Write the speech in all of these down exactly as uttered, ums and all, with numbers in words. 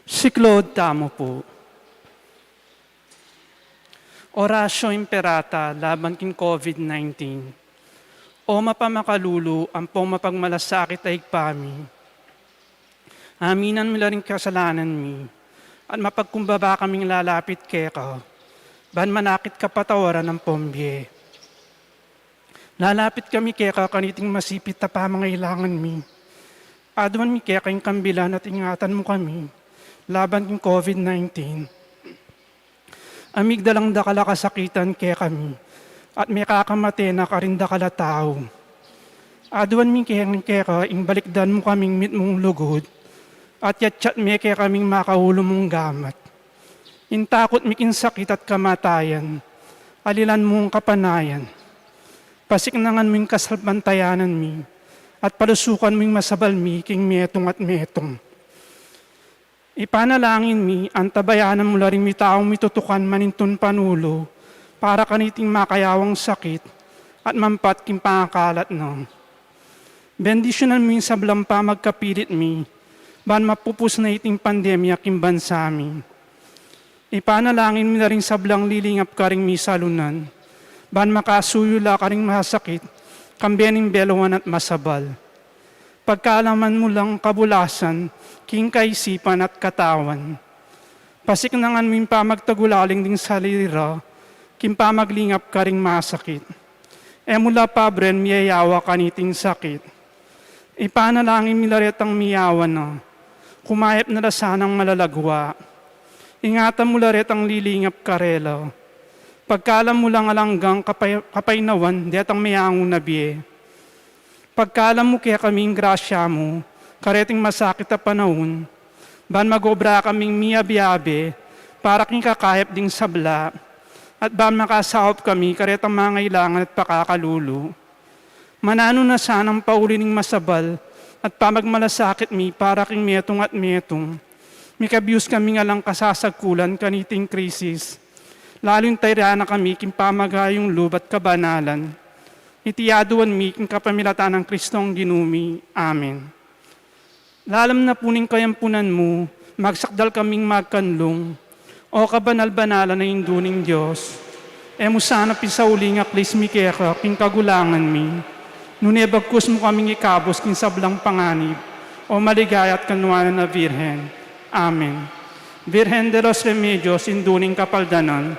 Siklaud tamu pu. Oratio Imperata laban king COVID nineteen. O mapamakalulu ampong mapagmalasakit a Ibpa mi, aminan mi la ring kasalanan mi, at mapagkumbaba kaming lalapit keka, ban manakit kapatawaran ampong bie. Lalapit kami keka kaniting masipit a pamangailangan mi. Aduan mi keka ing kambilan at ingatan mu kami laban king COVID nineteen. Amigdalang dakal a kasakitan kekami, at mekakamate na karing dakal a tau. Aduan mi keng keka ing balikdan mu kaming mitmung lugud, at yatyat me kekaming makaulu mung gamat. Ing takut mi king sakit at kamatayan, alilan mung kapanayan. Pasiknangan mu ing kasalpantayanan mi, at palusukan mu ing masabal mi king metung at metung. Ipanalangin mi, antabayanan mu la ring mitaung mitutukan manintun panulu para kaniting makayawang sakit at mampat king pangakalat na. Bendisyunan mu ing sablang pamagkapilit mi, ban mapupus na iting pandemya king bansa mi. Ipanalangin mi la ring sablang lilingap karing misalunan, ban makasuyu la karing masakit, kambe ning beluan at masabal. Pagkalaman mu lang kabulasan, king kaisipan at katawan. Pasiknangan mu ing pamagtagulaling ding salira, king pamaglingap karing masakit. E mu la pabren miyayawa kaniting sakit. Ipanalangin mi la retang miyawa na, kumayap na la sanang malalagwa. Ingatan mu la retang lilingap karela. Pagkalam mu lang alang anggang kapay-, kapaynawan detang meyangu na bie. Pagkalam mu kekaming grasya mu kareting masakit a panaun, ban magobra kaming miyabe-abe para king kakayap ding sabla, at ban makasaup kami karetang mangailangan at pakakalulu. Mananu na sanang pauli ning masabal at pamagmalasakit mi para king metung at metung. Mikabius kaming alang kasasagkulan kaniting krisis. Lalu ing tayra na kami king pamagayung lub at kabanalan. Iti aduan mi king kapamilatan nang Kristong Ginu mi. Amen. Lalam na pu ning kayampunan mu, magsakdal kaming magkanlung. O kabanal-banalan a Indu ning Dios, e mu sana pisauli ing aklis mi keka king kagulangan mi, nune bagkus mu kaming ikabus king sablang panganib, o maligaya at kanuanan a Virgen. Amen. Virgen de los Remedios, Indu ning Kapaldanan,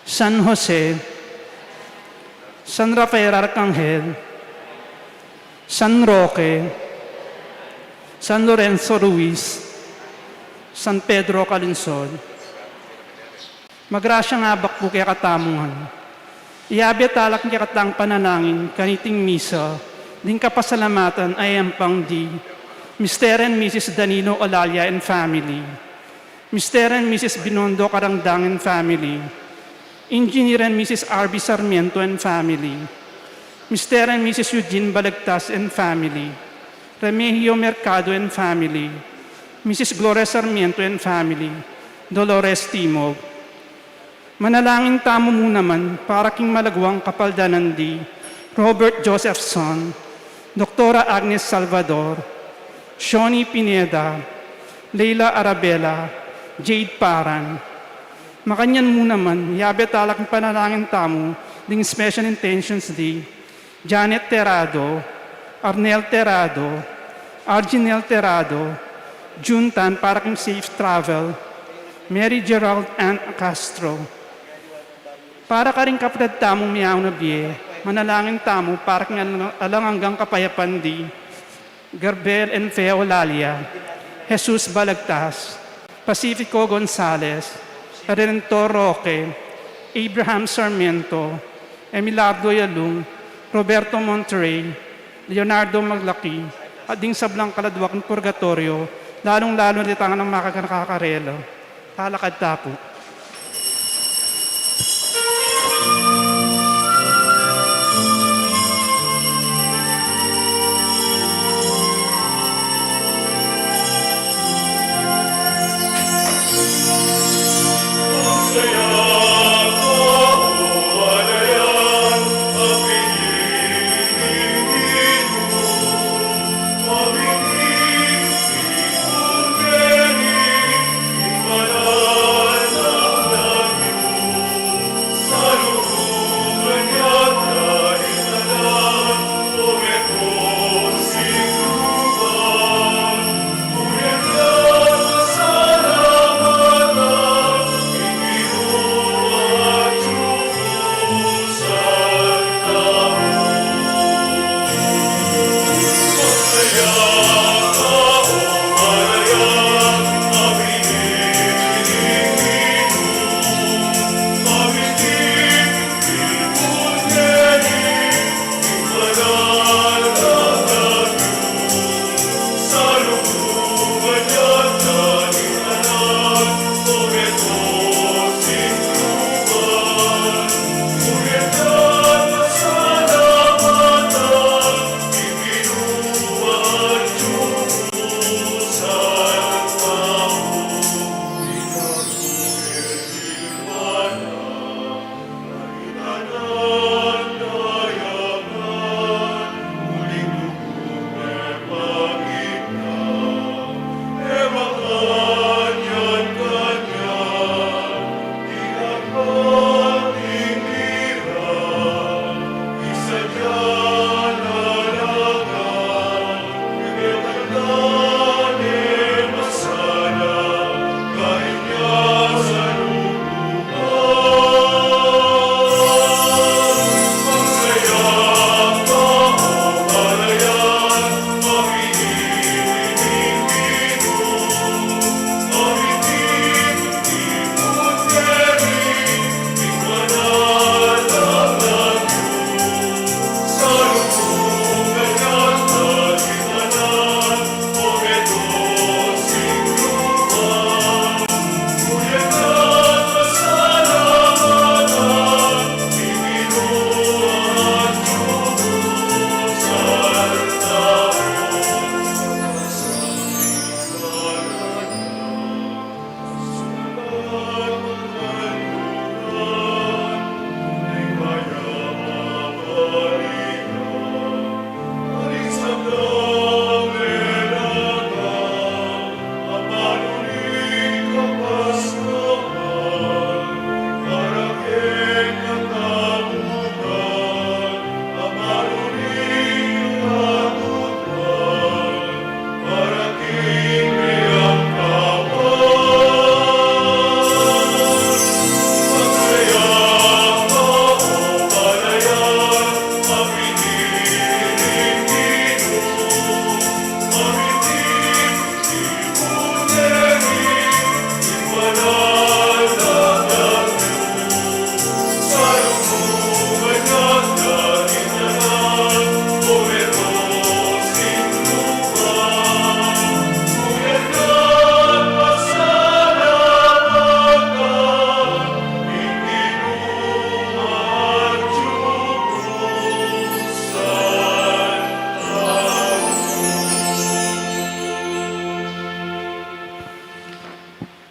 San Jose, San Rafael Arcangel, San Roque, San Lorenzo Ruiz, San Pedro Calungsod. Magrasyang abak pu kekatamu ngan. Iyabe tala king kekatang panalangin kaniting misa ding kapasalamatan a eyampang di Mister and Missus Danilo Olalia and family, Mister and Missus Binondo Carangdang and family, Engineer and Missus R B Sarmiento and family, Mister and Missus Eugene Balagtas and family, Remigio Mercado and family, Missus Gloria Sarmiento and family, Dolores Timog. Manalangin tamu mu naman para king malagwang kapaldanan di Robert Josephson, Doktora Agnes Salvador, Shoni Pineda, Leila Arabela, Jade Paran. Makanyan mu naman, iyabe tala king panalangin tamu ding special intentions di Janet Terrado, Arnel Terrado, Arginel Terrado, Juntan para king safe travel, Mary Gerald Ann Castro. Para karing kapatad tamung meyangu na bie, manalangin tamu para king alang, alang anggang kapayapan di Garbel and Feo Lalia, Jesus Balagtas, Pacifico Gonzales, Redentor Roque, Abraham Sarmiento, Emilardo Yalung, Roberto Monterrey, Leonardo Maglaki, at ding sablang kaladwa king purgatoryo, lalung-lalu na ditang nang makaganaka karela. Talakad ta pu.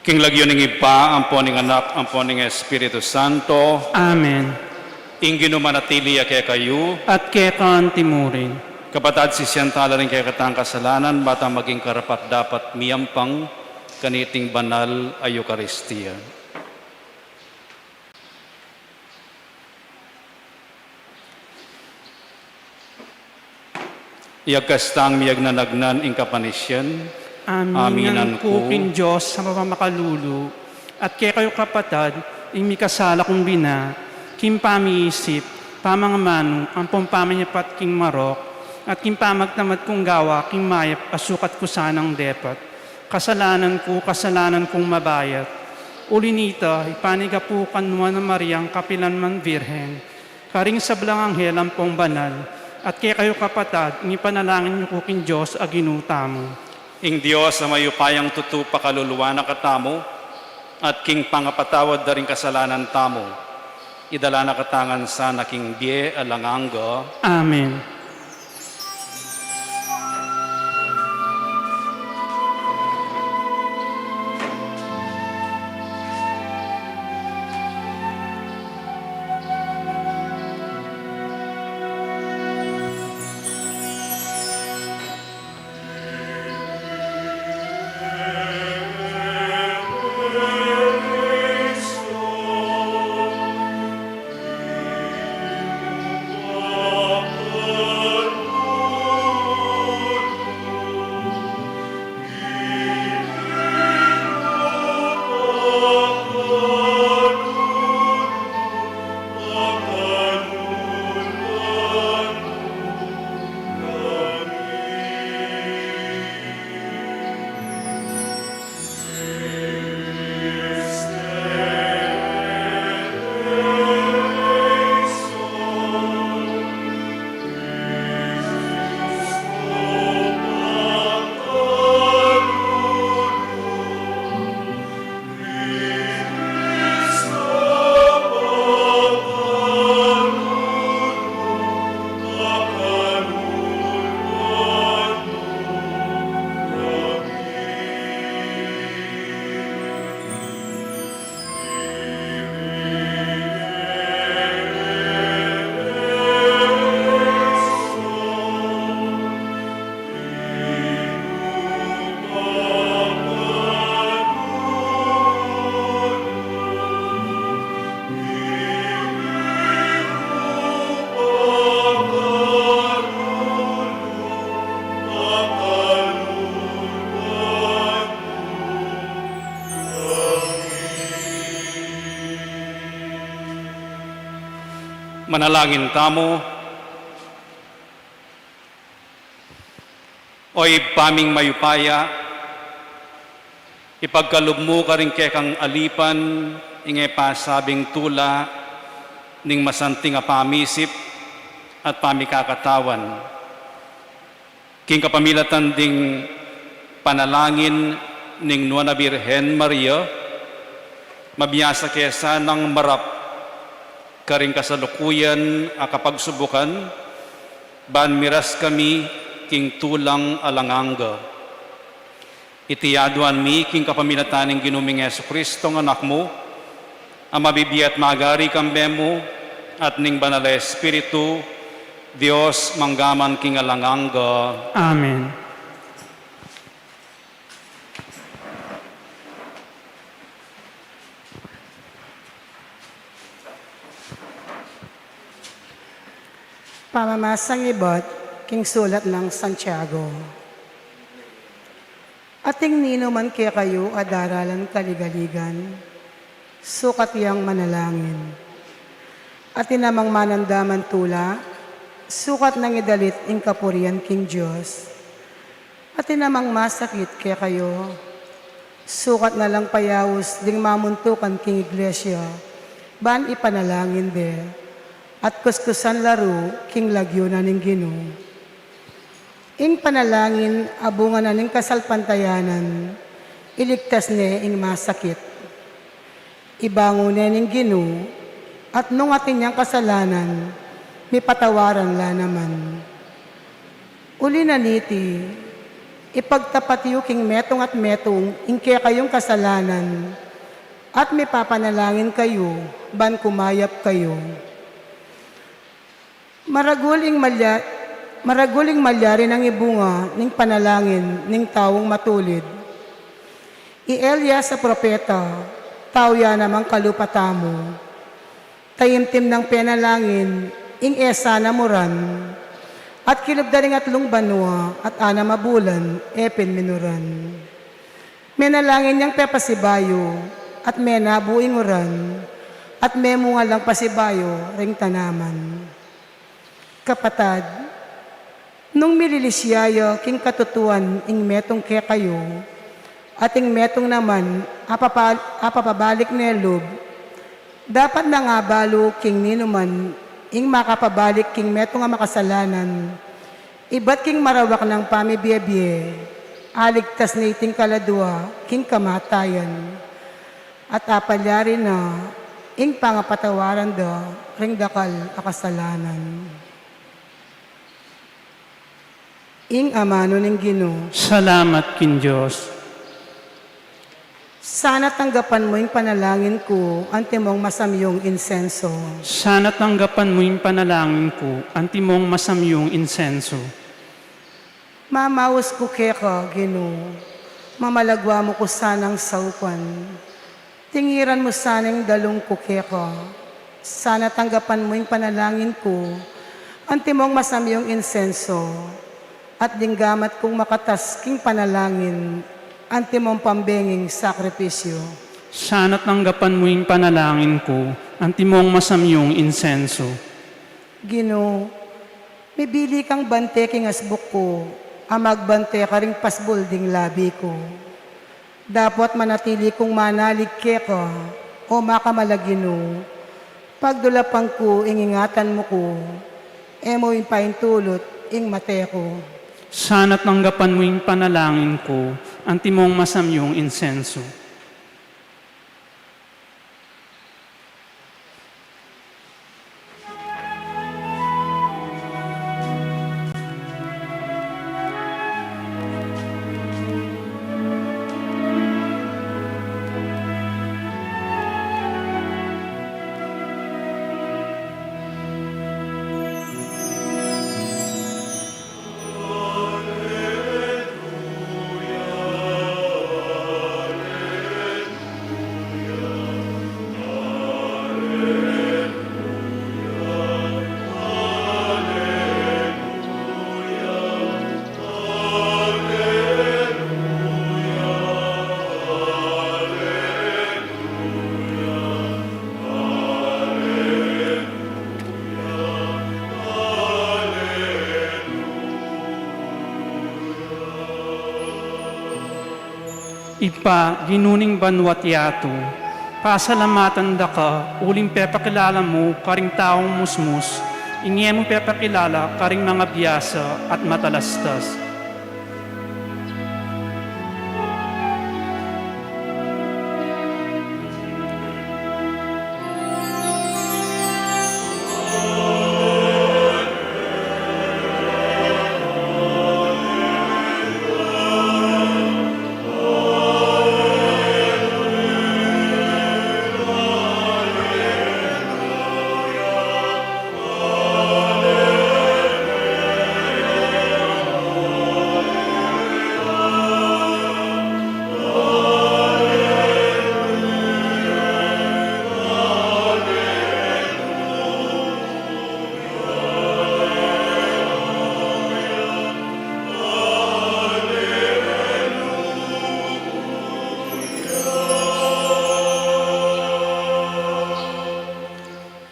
King lagyu ning Ibpa, ampo ning Anak, ampo ning Espiritu Santo. Amen. Ing Ginu manatili ya kekayu. At keka antimurin. Kapatad, sisian tala ring kekatang kasalanan, bang maging karapat-dapat miyampang kaniting banal a Eukaristia. Iyagkas tang miyagnanagnan ing kapanisian. Aminan ku king Dios a mapamakalulu, at kekayu kapatad, ing mikasala kung bina, king pamiisip, pamangamanu, ampong pamanyapat king marok, at king pamagtamad kung gawa king mayap a sukat ku sanang depat. Kasalanan ku, kasalanan kung mabayat. Uli nita, ipanigapu ku kang Nuan a Mariang kapilan man Birhen, karing sablang anghel ampong banal, at kekayu kapatad, ing ipanalangin yu ku king Dios a Ginu tamu. Ing Dios a mayupayang tutu pakaluluan na katamu, at king pangapatawad da ring kasalanan tamu, idala na katamu ngan sana king bie alang angga. Amen. Manalangin tamu. O Ibpa ming mayupaya, ipagkalub mu karing kekang alipan ing e pasabing tula ning masanting a pamisip at pamikakatawan. King kapamilatan ding panalangin ning Nuan a Birhen Maria, mabiasa ke sanang marap karing kasalukuyan a kapagsubukan, ban miras kami king tulang alang angga. Iti aduan mi king kapamilatan ning Ginu ming Jesucristo, ing Anak mu, a mabibie at magari kambe mu at ning Banal a Espiritu, Dios mangga man king alang angga. Amen. Pamamasang ibat king sulat nang Santiago. Atin ninuman kekayu a daralan kaligaligan, sukat yang manalangin. Atin namang manandaman tula, sukat nang idalit ing kapurian king Dios. Atin namang masakit kekayu, sukat na lang payaus ding mamuntukan king iglesia, ban ipanalangin de, at kuskusan la ru king lagyu na ning Ginu. Ing panalangin a bunga na ning kasalpantayanan, iligtas ne ing masakit. Ibangun ne ning Ginu, at nung atin yang kasalanan, mipatawaran la naman. Uli na niti, Ipagtapat yu king metung at metung ing kekayung kasalanan, at mipapanalangin kayu ban kumayap kayu. Maragul ing malya-, maragul ing malyari nang ibunga ning panalangin ning taung matulid. I Elias a propeta, tau ya namang kalupa tamu. Taimtim nang penalangin ing e sana muran, at kilub da ring atlung banua at anam a bulan e pin minuran. Menalangin yang pepasibayu, at menabu ing uran, at memunga lang pasibayu ring tanaman. Kapatad, nung mililisya ya king katutuan ing metung kekayu, at ing metung naman apapa-, apapabalik ne lub, dapat nang abalu king ninuman ing makapabalik king metung a makasalanan, ibat king marawak nang pamibie-bie, aligtas ne iting kaladua king kamatayan, at apalyari na ing pangapatawaran da ring dakal a kasalanan. Ing amanu ning Ginu. Salamat king Dios. Sana tanggapan mu ing panalangin ku, antimong masamyung insenso. Sana tanggapan mu ing panalangin ku, antimong masamyung insenso. Mamaus ku keka, Ginu, mamalagwa mu ku sanang saupan. Tingiran mu sana ing dalung ku keka. Sana tanggapan mu ing panalangin ku, antimong masamyung insenso, at ding gamat kung makatas king panalangin, antimong pambenging sakripisyu. Sana tanggapan mu ing panalangin ku, antimong masamyung insenso. Ginu, mibili kang bante king asbuk ku, a magbante karing pasbul ding labi ku. Dapot manatili kung manalig keka, o makamal a Ginu, pagdulapan ku ing ingatan mu ku, e mu ing paintulut ing mate ku. Sana tanggapan mu ing panalangin ku, antimong masamyung insenso. Ibpa, Ginu ning banua't yatu, pasalamatan da ka uling pepakilala mu karing taung musmus ing e mu pepakilala karing mangabiasa at matalastas.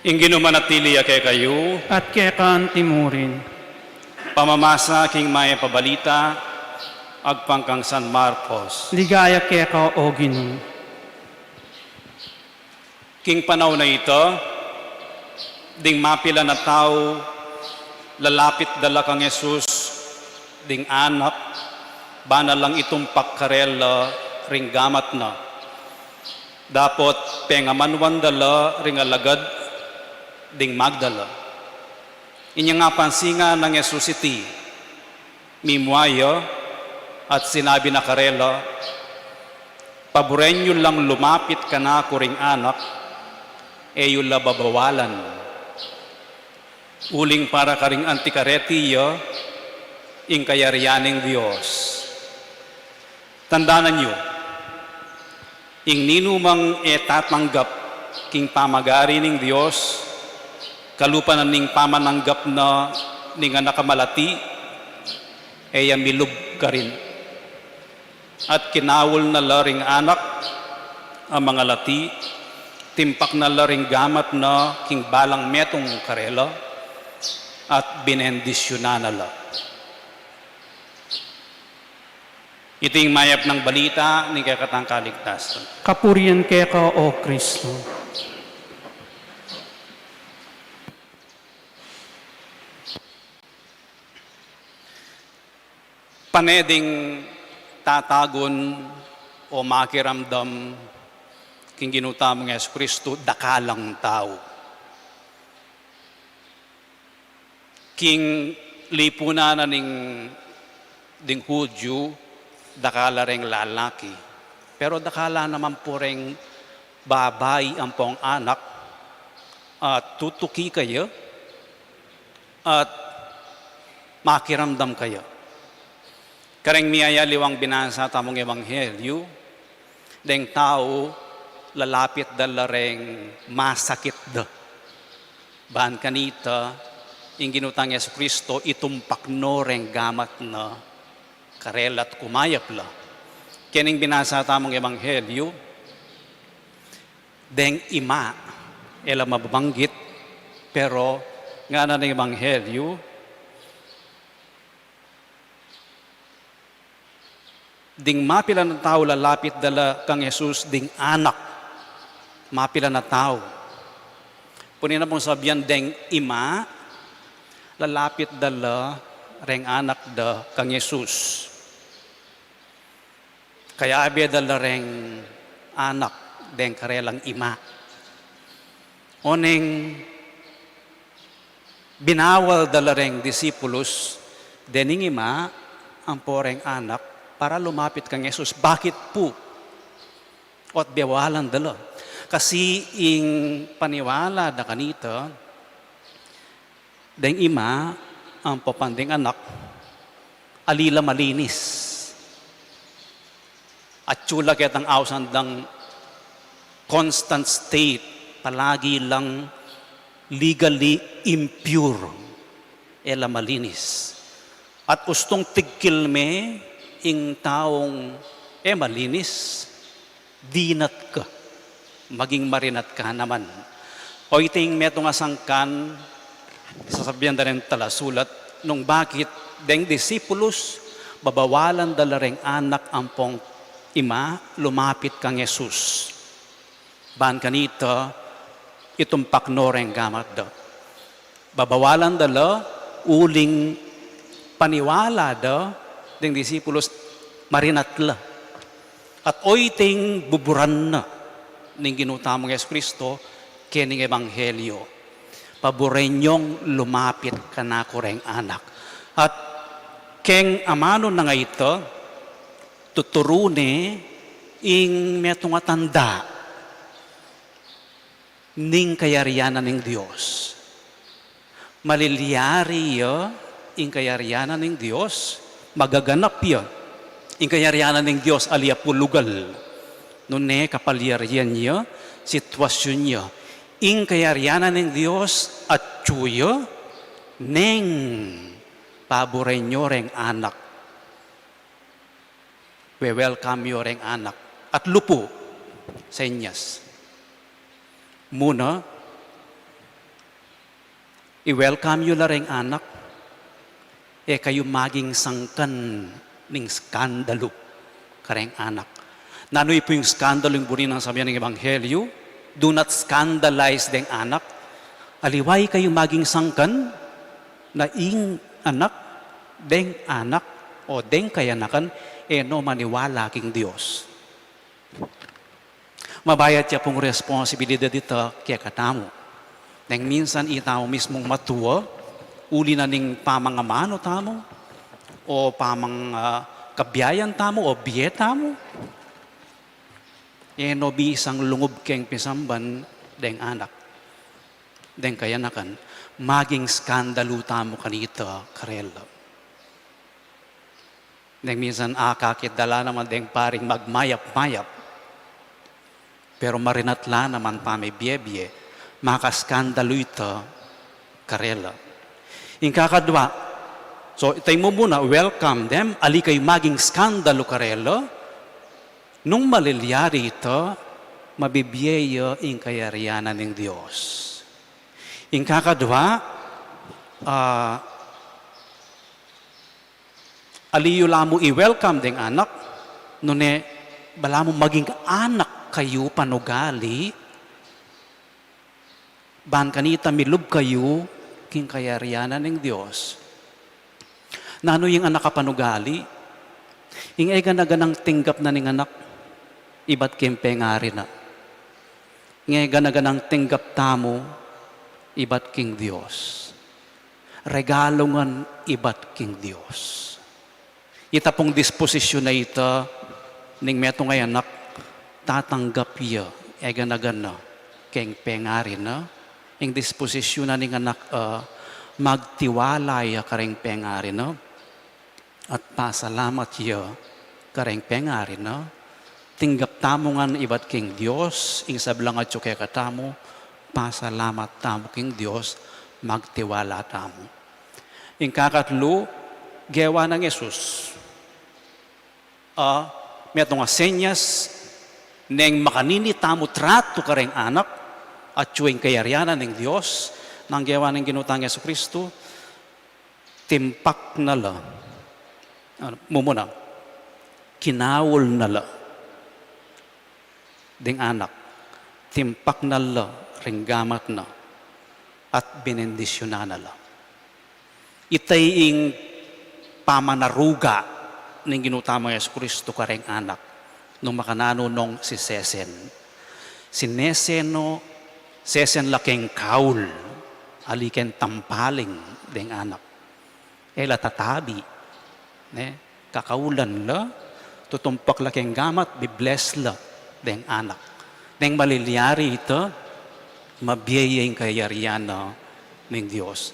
Ing Ginu manatili ya kekayu. At keka antimurin. Pamamasa king Mayap a Balita agpang kang San Marcos. Ligaya keka, o Ginu. King panaun a ita, ding mapilan a tau lalapit da la kang Jesus, ding anak, ba na lang itumpak karela ring gamat na. Dapot pengamanuan da la ring alagad ding Magdala. Inya nga pansingan nang Jesus iti, mimua ya, At sinabi na karela, "Paburen yu lang lumapit kanaku ring anak, e yu la babawalan. Uling para karing anti kareti ya, ing kayarian ning Dios. Tandanan yu, ing ninumang e tatanggap king pamagari ning Dios, kalupa na ning pamananggap na ning anak a malati, e ya milub karin." At kinaul na la ring anak a mangalati, timpak na la ring gamat na king balang metung karela, at binendisyunan na la. Iti ing mayap nang balita ning kekatang kaligtasan. Kapurian keka, O Kristo. Pane ding tatagun o makiramdam king Ginu tamung Jesucristo, dakalang tau. King lipunan na ning, ding Hudyu, dakal la reng lalaki. Pero dakal la naman pu reng babai ampong anak, at tutuki kaya, at makiramdam kaya. Kareng miyayaliwang binasa tamung ebanghelyu, deng tau lalapit da la reng masakit da. Ban kanita, ing Ginu tang Jesucristo, itumpak no reng gamat na karela't kumayap la. Kening binasa tamung ebanghelyu, deng ima, e la mababanggit, pero ngana ning ebanghelyu, ding mapilan a tau lalapit da la kang Jesus, ding anak, mapilan a tau. Puni na pung sabian deng ima, lalapit da la reng anak da kang Jesus. Kayabe da la reng anak deng karelang ima. Oneng binawal da la reng disipulus dening ima ampo reng anak para lumapit kang Jesus. Bakit pu? Ot bewalan da la. Kasi ing paniwala da kanita, deng ima ampo pan deng anak, ali la malinis. Atyu la ketang ausan dang constant state, palagi lang legally impure, e la malinis. At ustung tigkil me ing taung e malinis, dinat ka, maging marinat ka naman. O iting metung a sangkan, sasabian da ring talasulat, nung bakit deng disipulus, babawalan da la reng anak ampong ima lumapit kang Jesus. Ban kanita, itumpak no reng gamat da. Babawalan da la, uling paniwala da, deng disipulus, marinat la. At oyting buburan na ning Ginu tamung Jesucristo, kening ebanghelyo. Paburen yong lumapit kanaku reng anak. At keng amanu na nga ita, tuturu ne ing metung a tanda ning kayarian na ning Dios. Malilyari ya ing kayarian na ning Dios, magaganap ya ing kayarian na ning Dios, ali ya pu lugal. Nune kapalyarian ya, sitwasyun ya. Ing kayarian na ning Dios, atyu ya, neng paburen yo reng anak. We-welcome yo reng anak. Atlu pu senyas. Muna, i-welcome yo la reng anak, e kayu maging sangkan ning skandalu kareng anak. Nanu pu ing skandalu? Ing buri nang sabian ning ebanghelyu, do not scandalize deng anak. Aliwa ikayu maging sangkan na ing anak, deng anak, o deng kayanakan, e no maniwala king Dios. Mabayat ya pung responsibilidad ita kekatamu. Neng minsan itamu mismung matua, uli na ning pamangamanu tamu, o pamang, ah, Kabiayan tamu o bie tamu? E no bisang lungub keng pisamban deng anak, deng kayanakan, maging skandalu tamu kanita karela. Deng minsan akakit da la naman deng paring magmayap-mayap. Pero marinat la naman pamibie-bie, makaskandalu ita karela. Ing kakadwa, so, ita ing mumuna, welcome them, ali kayu maging skandalu karela, nung malilyari ita, mabibie ya ing kayarian ning Dios. Ing kakadwa, ah, ali yu la mu i-welcome deng anak, nune balamu maging anak kayu panugali, ban kanita milub kayu king kayarian ning Dios. Nanu ing anak a panugali? Ing e gana-ganang tinggap na ning anak ibat king pengari na. Ing e gana-ganang tinggap tamu ibat king Dios. Regalu ngan ibat king Dios. Ita pung disposisyun a ita ning metung a anak, tatanggap ya e gana-gana keng pengari na. Ing disposisyun na ning anak, a, magtiwala ya kareng pengari na at pasalamat ya kareng pengari na. Tinggap tamu ngan ibat king Dios ing sablang atyu kekatamu, pasalamat tamu king Dios, magtiwala tamu. Ing kakatlu, gewa nang Jesus a metung a senyas ning makanini tamu tratu kareng anak, atyu ing kayarian ning Dios. Nanu ing gewa ning Ginu tang Jesucristo? Timpak na la. Anu, mumuna, kinaul na la ding anak, timpak na la ring gamat na, at binendisyunan na la. Ita ing pamanaruga ning Ginu tamung Jesucristo kareng anak, nung makananu nong sisesen. Sinesen no, sesen la keng kaul, ali keng tampaling deng anak. E la tatabi, ne? Kakaulan la, tutumpak la keng gamat, bi-bless la deng anak. Neng malilyari ita, mabie ya ing kayarian na ning Dios.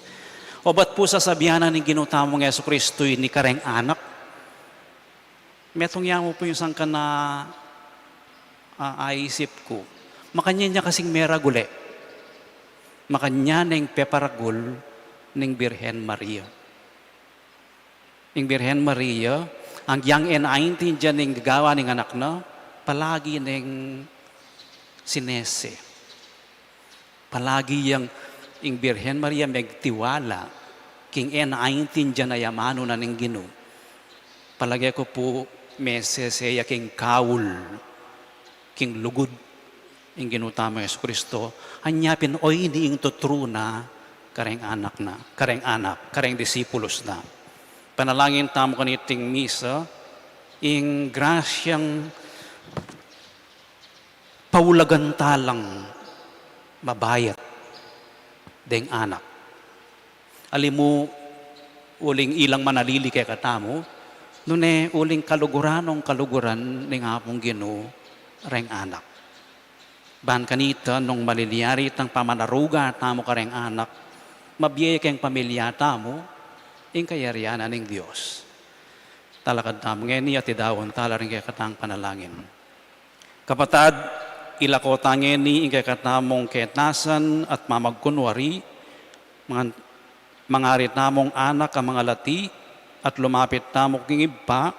Obat pu sasabian na ning Ginu tamung Jesucristo ini kareng anak, metung ya mu pu ing sangkan a, a, aisip ku. Makanyan ya kasing meragul e. Makanyan neng peparagul ning Birhen Maria. Ing Birhen Maria, agyang e na aintindian ing gagawan ning anak na, palagi neng sinese. Palagi yang ing Birhen Maria megtiwala king e na aintindian a amanu na ning Ginu. Palage ku pu mesese ya king kaul, king lugud ing Ginu tamung Jesucristo, anya pin oyni ing tuturu na kareng anak na, kareng anak, kareng disipulus na. Panalangin tamu kaniting misa, ing grasyang paulagan ta lang mabayat deng anak. Ali mu uling ilang manalili kekatamu, nune uling kaluguran nong kaluguran ning Apung Ginu reng anak. Ban kanita nung malilyari itang pamanaruga tamu kareng anak, mabie keng pamilya tamu ing kayarian na ning Dios. Talakad tamu ngeni at idaun tala ring kekatang panalangin. Kapatad, ilako ta ngeni ing kekatamung ketasan at mamagkunwari, mangan-, mangari tamung anak a mangalati, at lumapit tamu king Ibpa,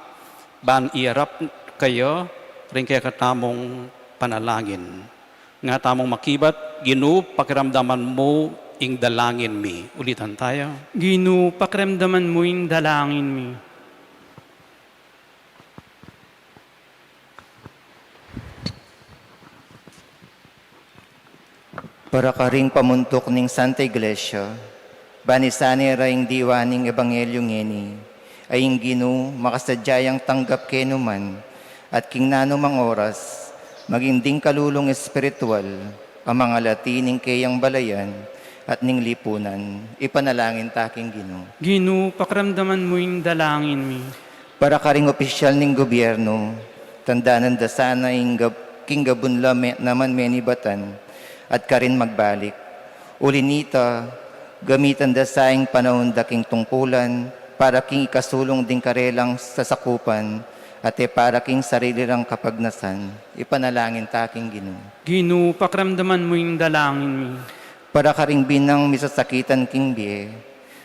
ban iyarap kaya ring kekatamung panalangin. Nga tamung makibat, Ginu, pakiramdaman mu ing dalangin mi. Ulitan taya. Ginu, pakiramdaman mu ing dalangin mi. Para karing pamuntuk ning Santa Iglesia, banisan ne ra ing diwa ning ebanghelyu ngeni, a ing Ginu makasadya yang tanggap kenu man, at king nanumang oras, maging ding kalulung espiritual, a mangalati ning keyang balayan, at ning lipunan, ipanalangin ta king Ginu. Ginu, pakiramdaman mu ing dalangin mi. Para karing opisyal ning gobyerno, tandanan da sana ing gab-, king gabun la me-, naman menibatan at karin magbalik. Uli nita, gamitan da sa ing panaun da king tungkulan para king ikasulung ding karelang sasakupan at e para king sarili rang kapagnasan. Ipanalangin ta king Ginu. Ginu, pakiramdaman mu ing dalangin mi. Para karing binang misasakitan king bie,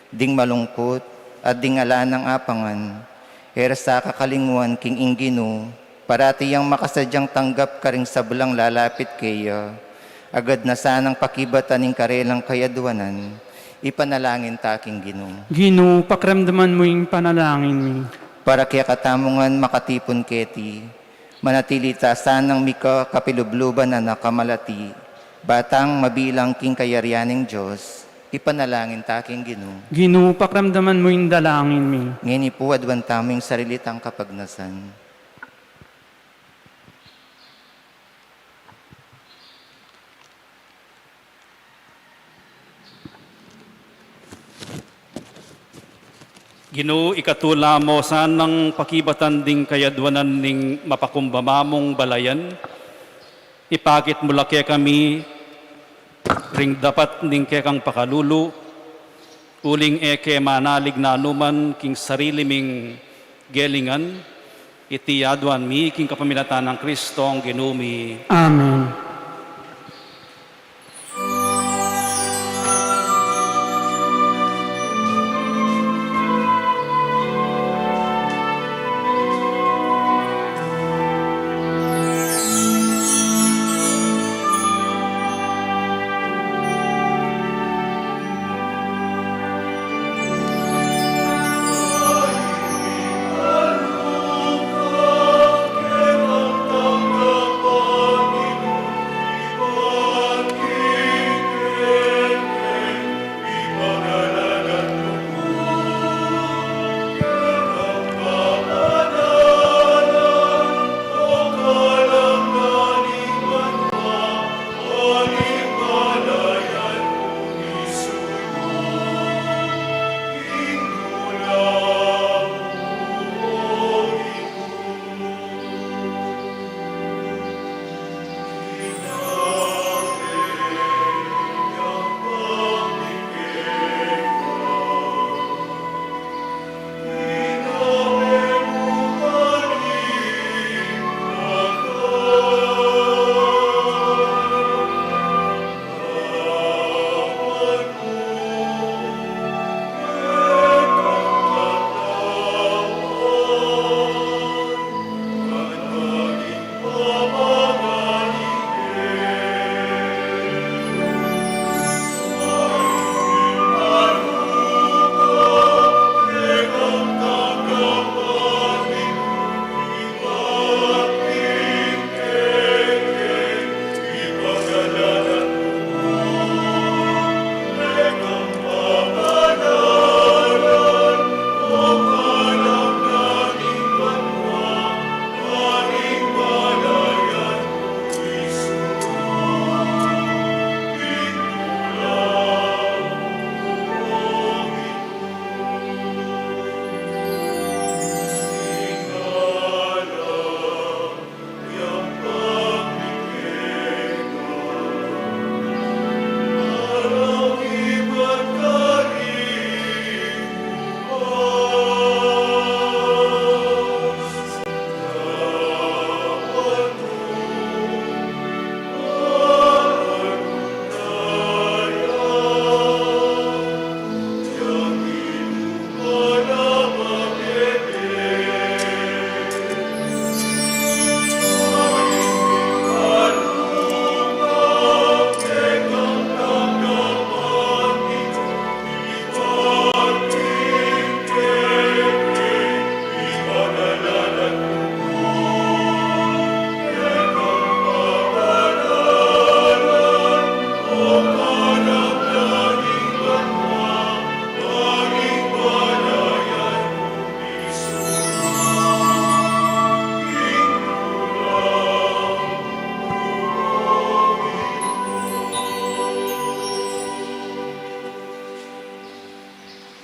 ding malungkut, at ding ala nang apangan, e ra sa kakalingwan king ing Ginu, parati yang makasadyang tanggap karing sablang lalapit keya, agad na sanang pakibatan ing karelang kayadwanan, ipanalangin ta king Ginu. Ginu, pakiramdaman mu ing panalangin mi. Para kekatamu ngan makatipun keti, manatili ta sanang mika kapilubluban a nakamalati, ba tang mabilang king kayarian ning Dios, ipanalangin ta king Ginu. Ginu, pakiramdaman mu ing dalangin mi. Ngeni pu, aduan tamu ing sarili tang kapagnasan. Ginu, ikatula mu sanang pakibatan ding kayadwanan ning mapakumbaba mung balayan, ipakit mu la kekami ring dapat ning kekang pakalulu, uling e ke manalig nanuman king sarili ming gelingan. Iti aduan mi king kapamilatan nang Kristong Ginu mi. Amen.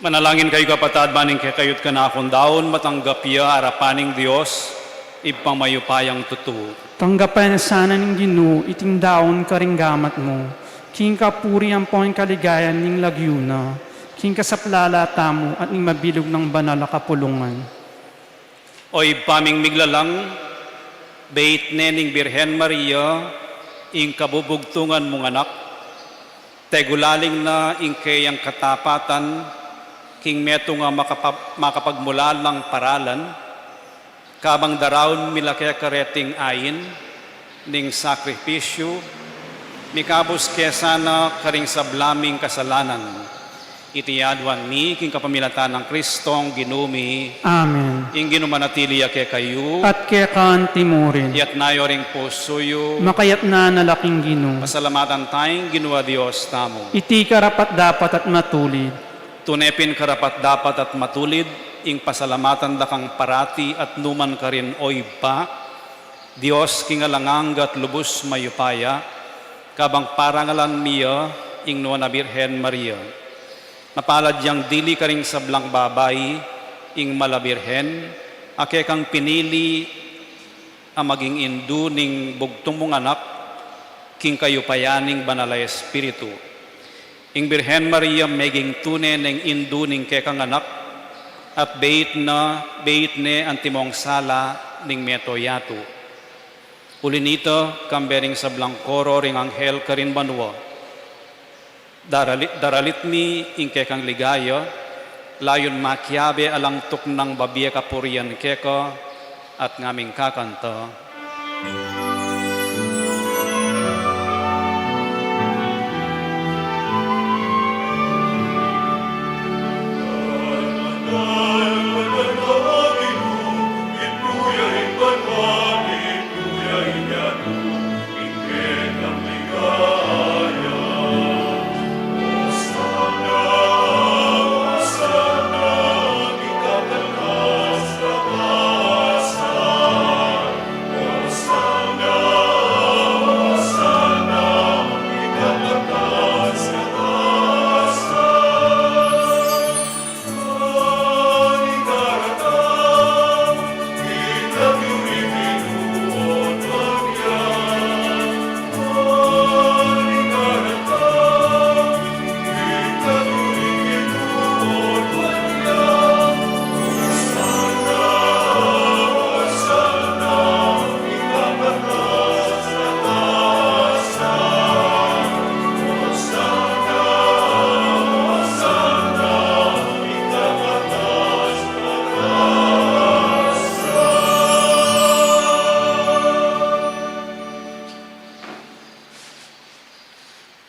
Manalangin kayu, kapatad, ban ing kekayu't kanakung daun matanggap ya arapan ning Dios, Ibpang mayupayang tutu. Tanggapan na sana ning Ginu iting daun karing gamat mu, king kapurian ampon kaligayan ning lagyu na, king kasaplalan tamu at ning mabilug nang banal a kapulungan. O Ibpa ming miglalang, beit ne ning Birhen Maria ing kabubugtungan mung anak, tegulaling na ing keyang katapatan king metung a makapag-, makapagmulalang paralan, kabang daraun mi la keka reting ain ning sakripisyu, mikabus ke sana karing sabla ming kasalanan. Iti aduan mi king kapamilatan nang Kristong Ginu mi. Amen. Ing Ginu manatili ya kekayu. At keka antimurin. Iyatas yu ring pusu yu. Makayatas na la king Ginu. Pasalamatan taya ing Ginu a Dios tamu. Iti karapat-dapat at matulid. Tune pin karapat-dapat at matulid ing pasalamatan da kang parati at nukarin man, O Ibpa, Dios king alang angga at lubus mayupaya, kabang parangalan mi ya ing Nuan a Birhen Maria. Mapalad yang dili karing sablang babai ing Mala Birhen a kekang pinili a maging indu ning bugtung mung anak king kayupayan ning Banal a Espiritu. Ing Birhen Maria meging tune neng indu ning kekang anak, at beit na, beit ne antimong sala ning meto yatu. Uli nita, kambe ring sablang koro ring anghel karin banua, daralit, daralit mi ing kekang ligaya, layun makiabe alang tuknang babie kapurian keka at ngaming kakanta.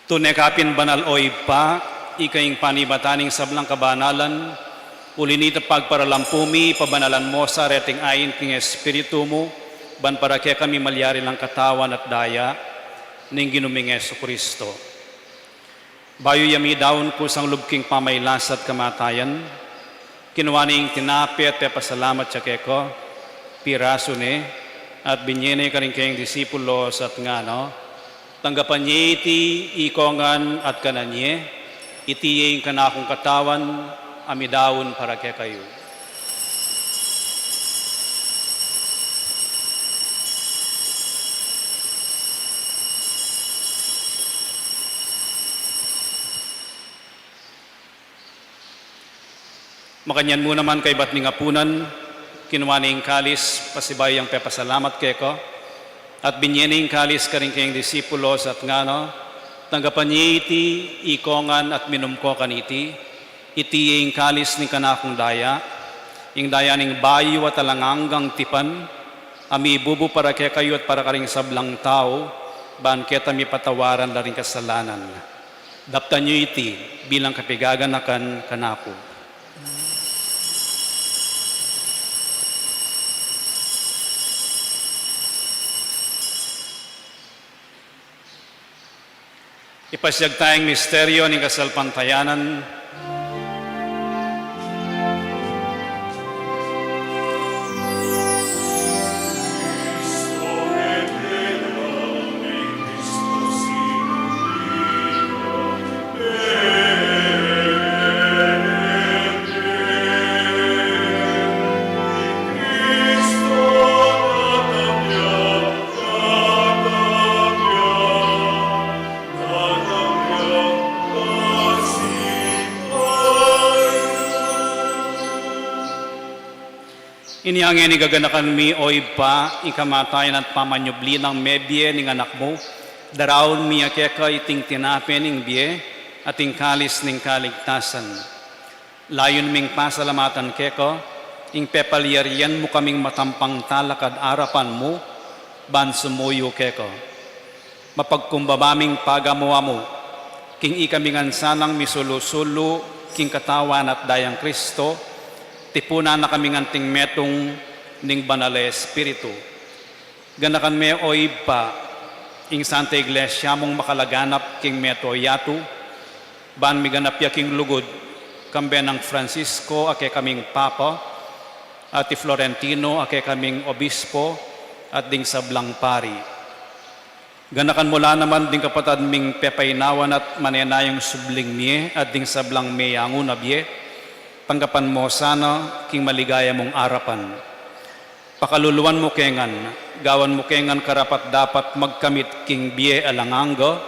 Tune ka pin banal, o Ibpa, ika ing panibatan ning sablang kabanalan, uli nita pagparalampu mi, pabanalan mo sa reting ain king Espiritu mu, ban para kekami malyari lang katawan at daya ning Ginu ming Jesucristo. Bayu ya midaun kusang lub king pamailas at kamatayan, kinua ne ing tinape at pepasalamat ya keka, pirasu ne, at binye ne karing kayang disipulos at ngana, tanggapan ye iti ikongan at kanan ye, iti ye ing kanakung katawan a midaun para kekayu. Makanyan mu naman kaybat ning apunan, kinua ne ing kalis, pasibayu yang pepasalamat keka, at binye ne ing kalis karing kayang disipulos at ngana, tanggapan ye iti ikongan at minum ko kaniti, iti ye ing kalis ning kanakung daya, ing daya ning bayu at alang anggang tipan, a mibubu para kekayu at para karing sablang tau, ban keta mipatawaran la ring kasalanan. Daptan yu iti bilang kapigaganakan kanaku. Ipasiag taya ing misteryo ning kasalpantayanan. Inya ngeni gaganakan mi, o Ibpa, ing kamatayan at pamanyubli nang mebie ning Anak mu, daraun mi ya keka iting tinape ning bie at ing kalis ning kaligtasan. Layun ming pasalamatan keka ing pepalyarian mu kaming matampang talakad arapan mu ban sumuyu keka. Mapagkumbaba ming pagamu-amu king ikami ngan sanang misulu-sulu king Katawan at Dayang Kristo, tipunan na kami ngan anting metung ning Banal a Espiritu. Ganakan me, o Ibpa, ing Santa Iglesia mung makalaganap king meto yatu, ban miganap ya king lugud, kambe nang Francisco a kekaming Papa, at i Florentino a kekaming Obispo, at ding sablang pari. Ganakan mu la naman ding kapatad ming pepainawan at manenayang subling mie at ding sablang meyangu na bie, tanggapan mu sana king maligaya mung arapan. Pakaluluan mu ke ngan, gawan mu ke ngan karapat-dapat magkamit king bie alang angga,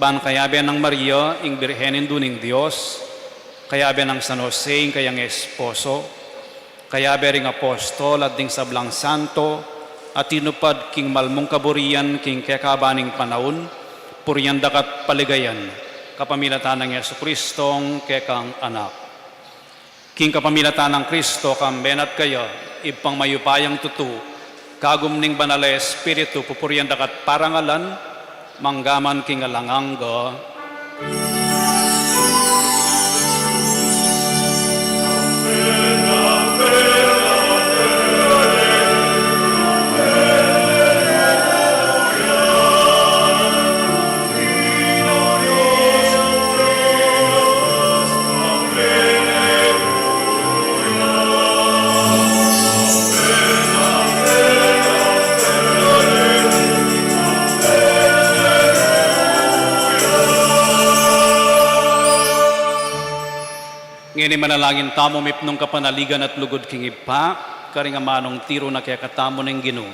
ban kayabe nang Maria, ing Birhen Indu ning Dios, kayabe nang San Jose, ing kayang esposo, kayabe ring apostol at ding sablang santo a tinupad king malmung kaburian king kekaban ning panaun, purian da ka at paligayan, kapamilatan nang Jesucristong kekang Anak. King kapamilatan nang Kristo, kambe na at kaya, Ibpang mayupayang tutu, kagum ning Banal a Espiritu, pupurian da ka at parangalan, mangga man king alang angga. Ngeni manalangin tamu mipnung kapanaligan at lugud king Ibpa, karing amanung tiru na kekatamu ning Ginu.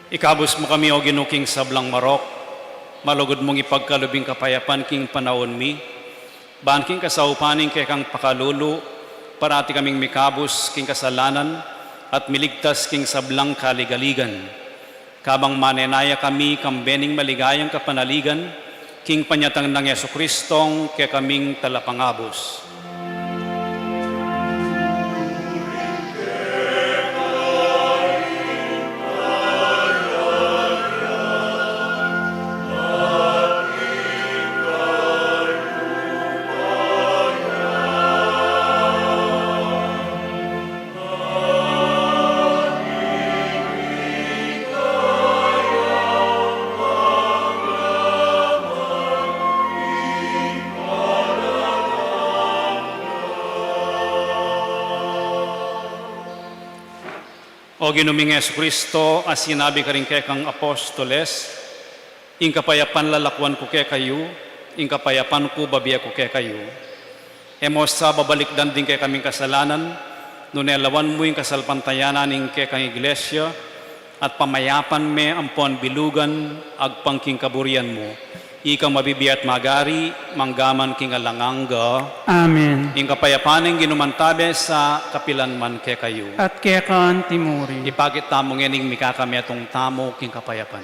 Ikabus mu kami, O Ginu, king sablang marok, malugud mung ipagkalub ing kapayapan king panaun mi, ban king kasaupan ning kekang pakalulu, parati kaming mikabus king kasalanan at miligtas king sablang kaligaligan. Kabang manenaya kami kambe ning maligayang kapanaligan, king panyatang nang Jesucristong kekaming Talapangabus. O Ginu ming Jesucristo, a sinabi karing kekang apostoles, ing kapayapan lalakuan ku kekayu, ing kapayapan ku bibie ku kekayu. E mu sa babalikdan ding kekaming kasalanan, nune lawan mu ing kasalpantayanan ning kekang Iglesia, at pamayapan me ampon bilugan agpang king kaburian mu. Ikang mabibie at magari, mangga man king alang angga. Amen. Ing kapayapan ning Ginu mantabe sa kapilan man kekayu. At keka anti murin. Ipakit tamu ngening mikakametung tamu king kapayapan.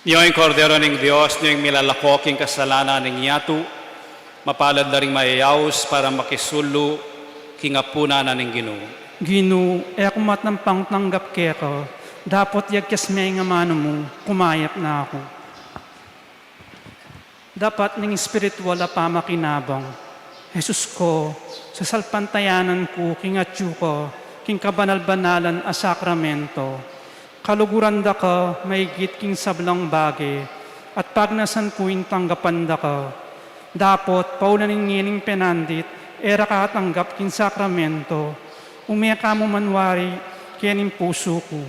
Nyo ing Kordero ning Dios, nyo ing milalako king kasalanan ning yatu. Mapalad la ring mayayaus para makisulu king apunan na ning Ginu. Ginu, e ku matang pangtanggap keka, dapot yagkas me ing amanu mu, kumayap na ku. Dapat ning espiritual a pamakinabang. Jesus ko, sasalpantayanan ku king atyu ka king kabanal-banalan a sakramento. Kaluguran da ka maigit king sablang bage, at pagnasan ku ing tanggapan da ka. Dapot, paulanin ngening penandit, e ra ka atanggap king sakramento, ume ka mu man wari kening pusu ku.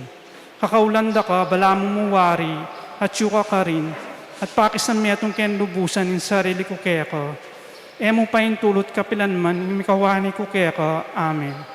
Kakaulan da ka, balamu mu wari, atyu ka karin, at pakisametung ke king lubusan ing sarili ku keka. E mu paintulut kapilan man ing mikawani ku keka. Amen.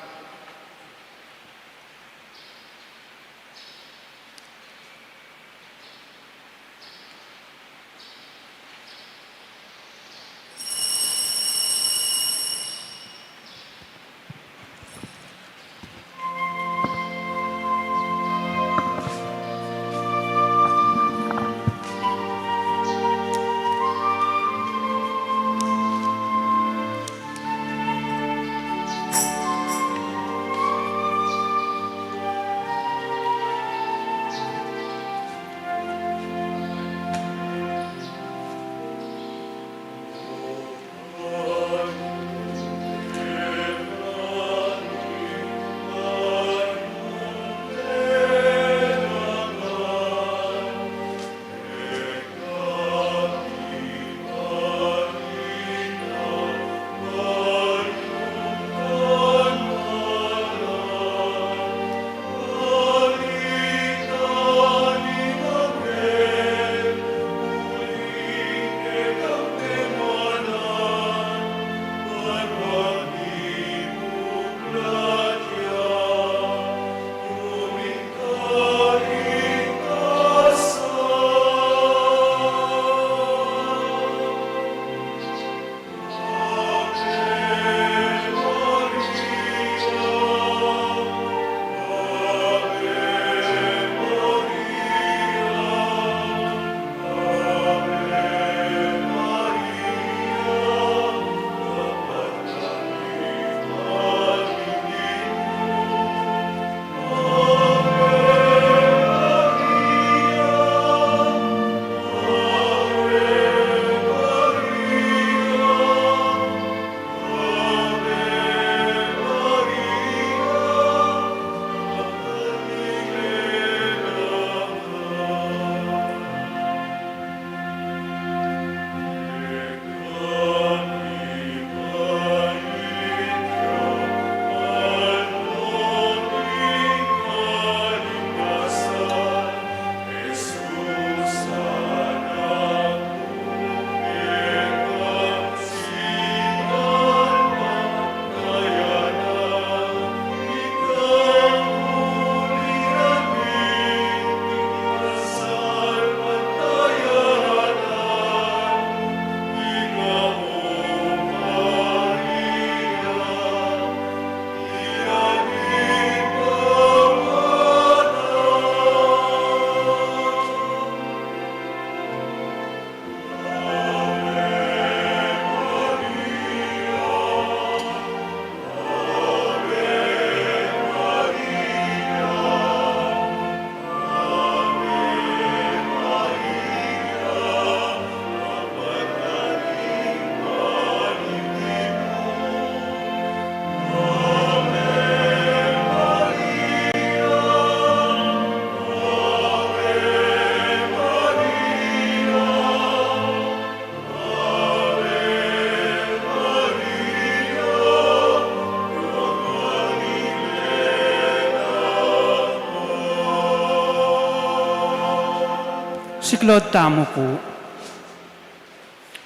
Siklaud tamu pu.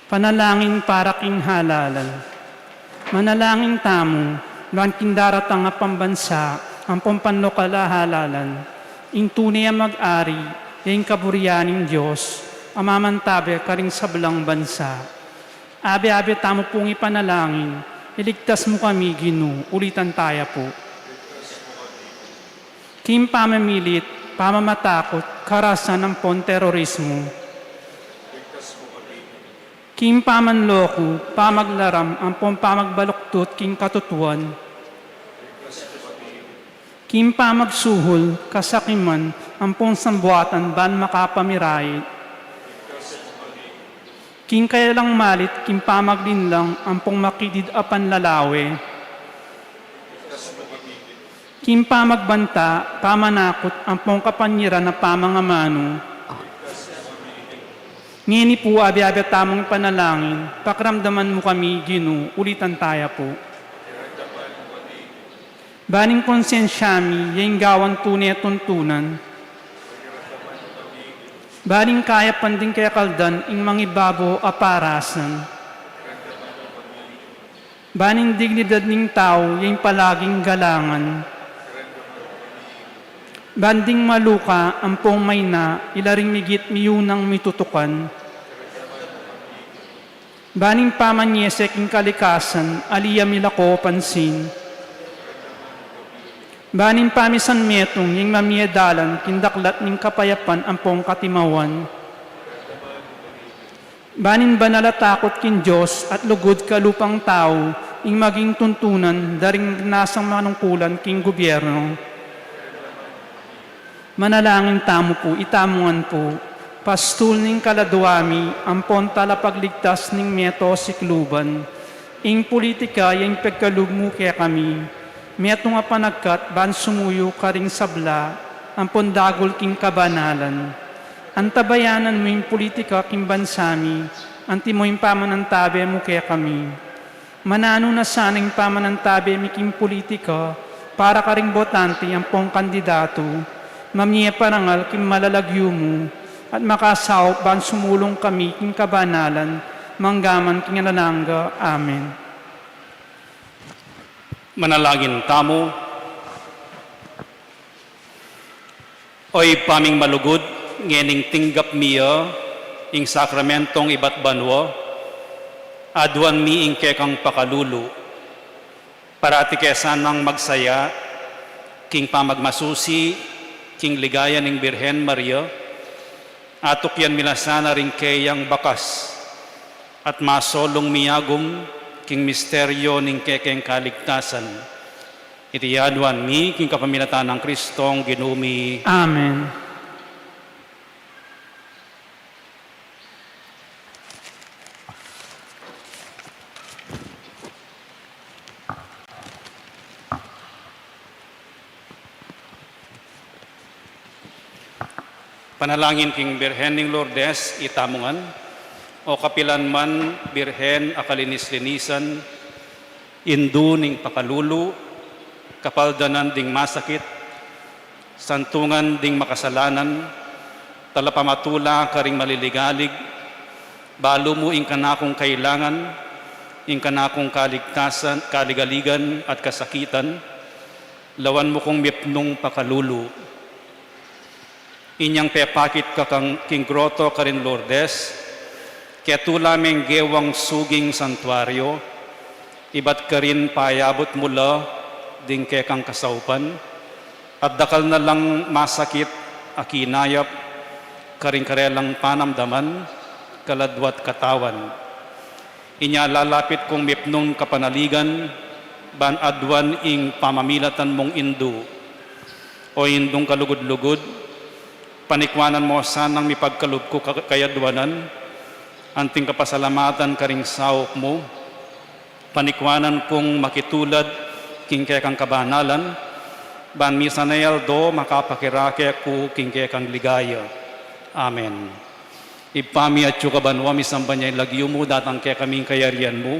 Panalangin para king halalan. Manalangin tamu, ban king daratang a pambansa ampong panlokal a halalan, ing tune a mag-ari, ya ing kaburian ning Dios a mamantabe karing sablang bansa. Abe-abe tamu pung ipanalangin, iligtas mu kami, Ginu, ulitan taya pu. King pamamilit, pamamatakut, karasan ampong terorismu. King pamanloku, pamaglaram ampong pamagbaluktot king katutuan. King pamagsuhul, kasakiman ampong sambuatan ban makapamirayit. King kayalang malit, king pamaglinlang ampong makidid a panlalawe. King pamagbanta, pamanakut ampong kapanyiran a pamangamanu. Ngeni pu, abe-abe tamung ipanalangin, pakiramdaman mu kami, Ginu, ulitan taya pu. Ban ing konsensya mi, ya ing gawan tune tuntunan. Ban ing kayapan ding kekaldan, ing mangibabo a parasan. Ban ing dignidad ning tau, ya ing palaging galangan. Ban ding maluka ampong maina, ila ring migit miyunang mitutukan. Ban ing pamanyese king kalikasan, ali ya milako pansin. Ban ing pamisanmetung, ing mamie dalan king daklat ning kapayapan ampong katimawan. Ban ing banal a takut king Dios at lugud kalupang tau, ing maging tuntunan da ring nasang manungkulan king gubyernu. Manalangin tamu pu, itamu ngan pu. Pastul ning kaladua mi, ampon talapagligtas ning meto sikluban. Ing pulitika, ya ing pigkalub mu kekami. Metung a panagkat ban sumuyu karing sabla, ampon dagul king kabanalan. Antabayanan mu ing pulitika king bansa mi, antimo ing pamanantabe mu kekami. Mananu na sana ing pamanantabe mi king pulitika para karing botante ampong kandidatu, mamie parangal king malalagyu mu, at makasaup ban sumulung kami king kabanalan, manggaman king alang angga. Amen. Manalangin tamu. O Ibpa ming malugud, ngening tinggap mi ya ing sakramentong ibat banua, aduan mi ing kekang pakalulu. Parati ke sanang magsaya king pamagmasusi king ligaya ning Birhen Maria, atukyan mi la sana ring keyang bakas at masolung miyagum king misteryo ning kekeng kaligtasan. Iti aduan mi king kapamilatan nang Kristong Ginu mi. Amen. Panalangin king Birhen ning Lourdes, itamu ngan. O kapilan man Birhen a kalinis-linisan, indu ning pakalulu, kapaldanan ding masakit, santungan ding makasalanan, talapamatula karing maliligalig, balu mu ing kanakung kailangan, ing kanakung kaligtasan, kaligaligan at kasakitan, lawan mu kung mipnung pakalulu. Inyang pepakit ka kang king groto karin Lourdes, ketula meng gewang suging santuario, ibat karin payabut mu la ding kekang kasaupan, at dakal na lang masakit a kinayap karing karelang panamdaman, kaladwa't katawan. Inya lalapit kung mipnung kapanaligan, ban aduan ing pamamilatan mung indu. O Indung kalugud-lugud, panikwanan mo sanang mipagkalub ku ka-, kayaduanan, anting kapasalamatan karing saup mu, panikwanan kung makitulad king kekang kabanalan, ban misan a aldo makapakirake ku king kekang ligaya. Amen. Ibpa mi, atsu ka banua, misamban ya ing lagyu mu, datang kekami ing kayarian mu,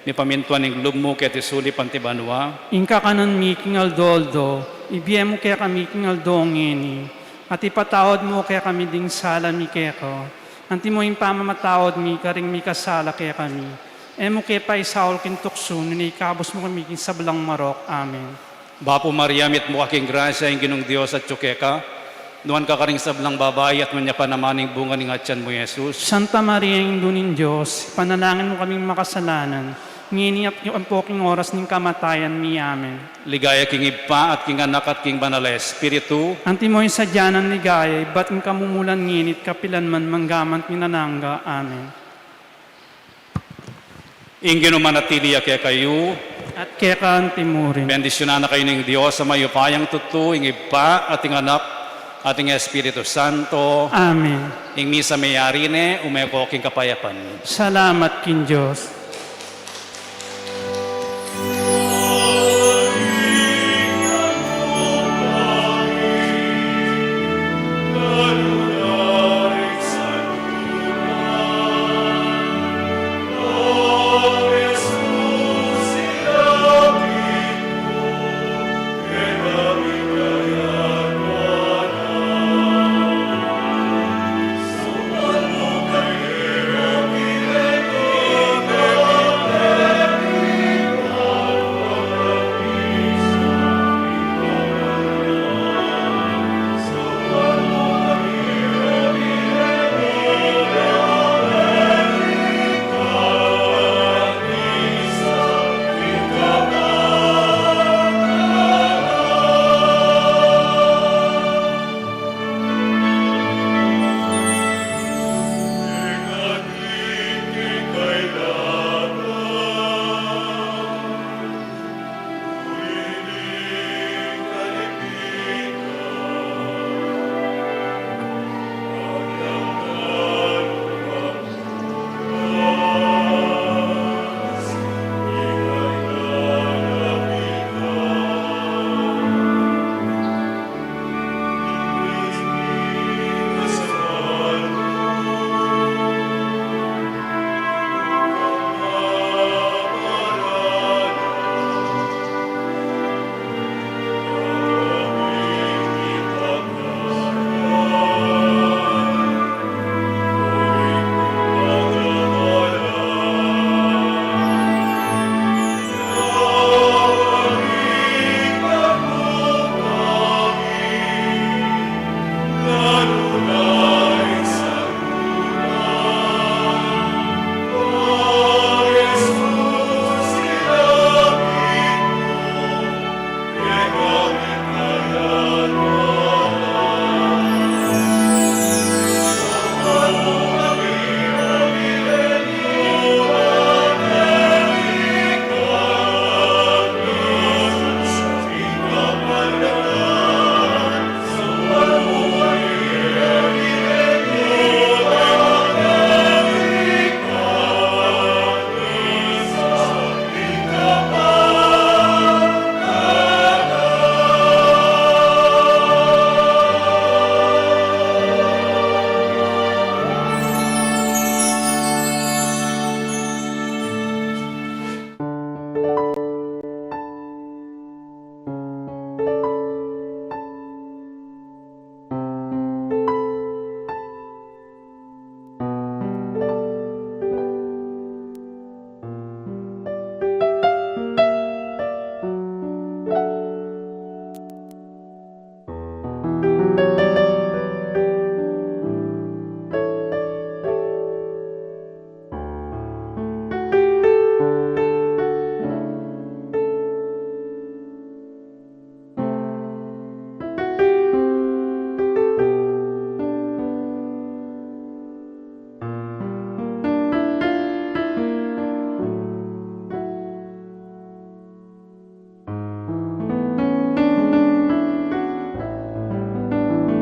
mipamintuan ing lub mu keti sulip anti banua. Ing kakanan mi king aldo-aldo, ibie mu kekami king aldo ngeni, At ipatawad mu kekami ding sala mi keka, anti mo ing pamamatawad mi karing mikasala kekami. E mu ke paisaul king tuksu, nune ikabus mu kami king sablang marok. Amen. Bapu Maria, mitmu ka king grasya, ing Ginung Dios atyu keka, nuan ka karing sablang babai, at nuan ya pa naman ing bunga ning atian mu, Jesus. Santa Maria, Indu ning Dios, ipanalangin mu kaming makasalanan, ngeni at ampo king oras ning kamatayan mi. Amen. Ligaya king Ibpa, at king Anak, at king Banal a Espiritu. Anti mo ing sadya nang ligaya, ibat king kamumulan ngeni at kapilan man, mangga man king alang angga. Amen. Ing Ginu manatili ya kekayu. At keka anti murin. Bendisyunan na kayu ning Dios a mayupayang tutu, ing Ibpa, at ing Anak, at ing Espiritu Santo. Amen. Ing misa meyari ne, ume ko king kapayapan. Salamat king Dios.